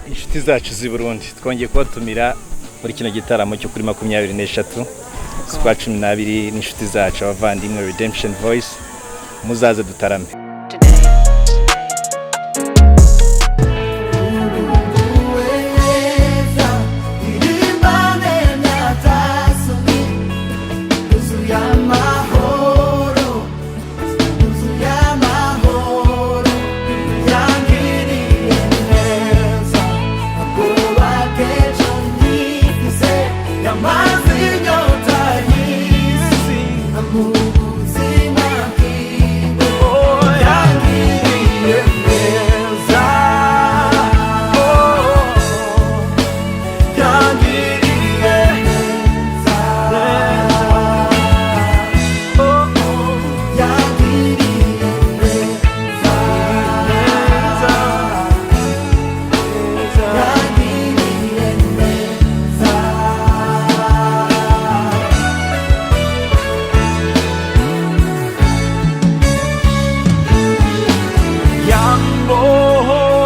Inshuti zacu z'i Burundi, twongeye kubatumira muri kino gitaramo cyo kuri 23 z'ukwa 12 n'inshuti zacu, abavandimwe Redemption Voice. Muzaze dutarame.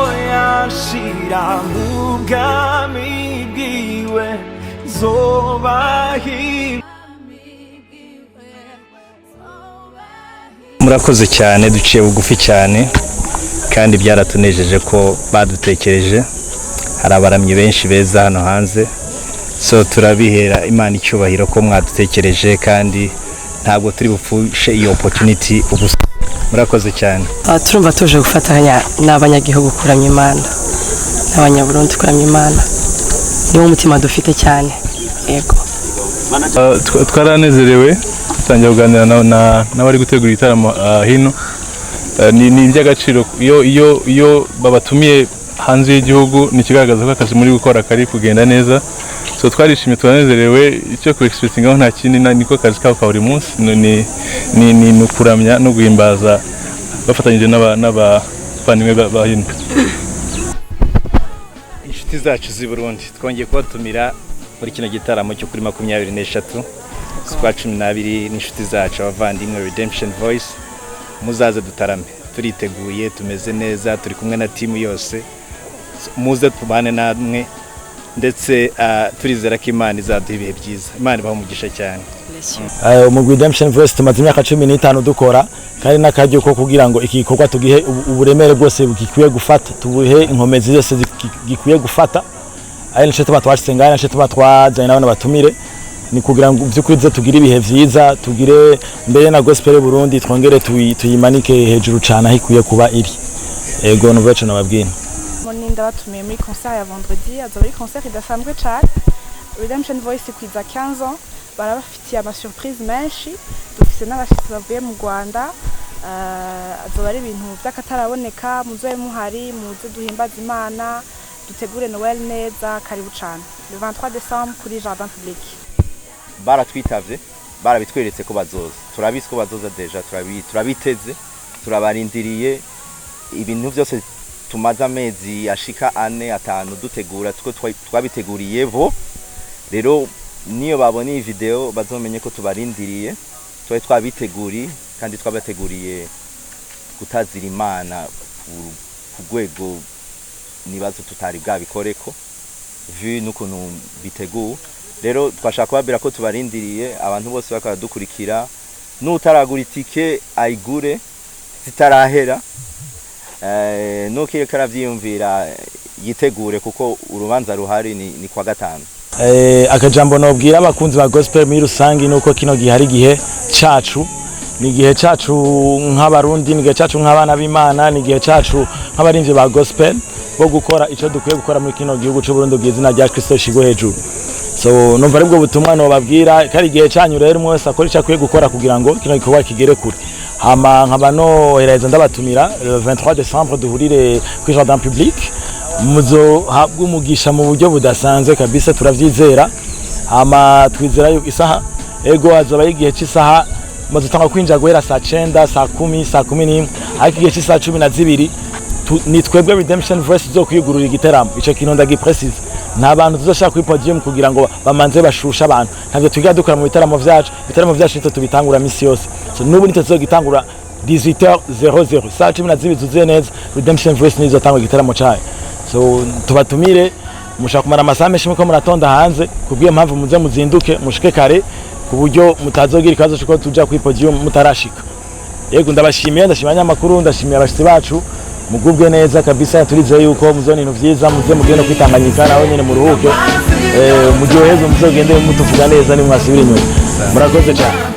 Yamboyashira mu bwami bwiwe zobahi. Murakoze cyane, duciye bugufi cyane kandi byaratunejeje ko badutekereje. Hari abaramyi benshi beza hano hanze, so turabihera Imana icyubahiro ko mwadutekereje, kandi ntabwo turi bupfushe iyo opportunity ubusa. Murakoze cyane. Turumva tuje gufatanya n'abanyagihugu kuramya Imana, n'Abanyaburundi kuramya Imana. Niwo mutima dufite cyane, yego. Twaranezerewe dutangira kuganira n'abari gutegura igitaramo hino. Ni iby'agaciro iyo babatumiye hanze y'igihugu, ni ikigaragaza ko akazi muri gukora kari kugenda neza. So twarishimye, turanezerewe. Icyo ku expectingaho nta kindi, niko kazi kabo ka buri munsi, ni ukuramya no guhimbaza bafatanyije n'abavandimwe ba hino. Inshuti zacu z'i Burundi, twongeye kubatumira muri kino gitaramo cyo kuri 23 z'ukwa 12 n'inshuti zacu, abavandimwe Redemption Voice. Muzaze dutarame, turiteguye, tumeze neza, turi kumwe na timu yose. Muze tubane namwe, ndetse turizera ko Imana izaduha ibihe byiza. Imana ibahe umugisha cyane. Umugwi Redemption Voice tumaze imyaka 15 dukora, kandi n'akaryo ko kugira ngo iki gikorwa tugihe uburemere bwose gikwiye gufata, tubuhe inkomezi zose gikwiye gufata. Ari nico tuba twashitse ngaha, nico tuba twazanye n'abana batumire, ni kugira ngo vy'ukuri tuze tugire ibihe vyiza, tugire mbere na gospel Burundi, twongere tuyimanike hejuru cane aho ikwiye kuba iri. Ego, nuvuga ico nababwira. Ni ndabatumiye muri concert ya vendredi. Azoba ari concert idasanzwe cane. Redemption Voice ikwiza 15 ans, barabafitiye ama surprise menshi. Dufise n'abashitsi bavuye mu Rwanda. Azoba ari ibintu vy'akataraboneka. Muzobe muhari, muze duhimbaze Imana, dutegure Noël neza. Karibu cane le 23 décembre kuri Jardin Public. Baratwitavye, barabitweretse ko bazoza. Turabizi ko bazoza déjà, turabiteze, turabarindiriye. Ibintu byose tumaze amezi ashika 4, 5 dutegura, two twabiteguriye bo. Rero niyo babona iyi video bazomenye ko tubarindiriye, twari twabiteguriye kandi twabateguriye kutazira Imana ku rwego nibazo tutari bwabikoreko, vu n'ukuntu biteguwe. Rero twashaka kubabwira ko tubarindiriye, abantu bose bakadukurikira. N'utaragura itike ayigure zitarahera, nukireka aravyiyumvira yitegure, kuko urubanza ruhari ni kwa gatanu. Akajambo nobwira abakunzi ba gospel muri rusangi nuko kino gihe ari igihe cacu, ni igihe cacu nk'Abarundi, ni igihe cacu nk'abana b'Imana, ni igihe cacu nk'abarimvyi ba gospel bo gukora ico dukwiye gukora muri kino gihugu c'u Burundi kugira izina rya Kristo rishigwe hejuru. So numva aribwo butumwa nobabwira, ko ari igihe canyu. Rero umwe wese akora ico akwiye gukora kugira ngo kino gikorwa kigere kure. Hama nkaba nohereza ndabatumira le 23 décembre, duhurire kuri Jardin Public. Muzohabwa umugisha mu buryo budasanzwe kabisa, turavyizera. Hama twizera yuko isaha, ego, hazoba igihe c'isaha muzotanga kwinjira guhera saa 9, saa 10, saa 11, ariko igihe c'isaha 12 ni twebwe Redemption Voice tuzokwigurura igiteramo. Ico kintu ndagiprecise, nta bantu tuzoshaka kuri podium kugira ngo bamanze bashushe abantu. Ntabyo twiga dukora mu bitaramo vyacu. Ibitaramo vyacu nitwe tubitangura misi yose, so n'ubu nitwe tuzogitangura 18h00, saa 12 zuzuye neza. Redemption Voice nizo tangura igiteramo cayo. So tubatumire, mushaka kumara amasaha menshi muko muratonda hanze. Kubw'iyo mpamvu, muze muzinduke, mushike kare, ku buryo mutazogira ikibazo cy'uko tuja kuri podium mutarashika. Yego, ndabashimiye, ndashimiye abanyamakuru, ndashimiye abashitsi bacu. Mugubwe neza kabisa. Turizeye yuko muzona ibintu vyiza. Muze mugende kwitanganyika naho nyene muruhuke, muryoherwe, muzogende mutuvuga neza nimwasubira inyuma. Murakoze cyane.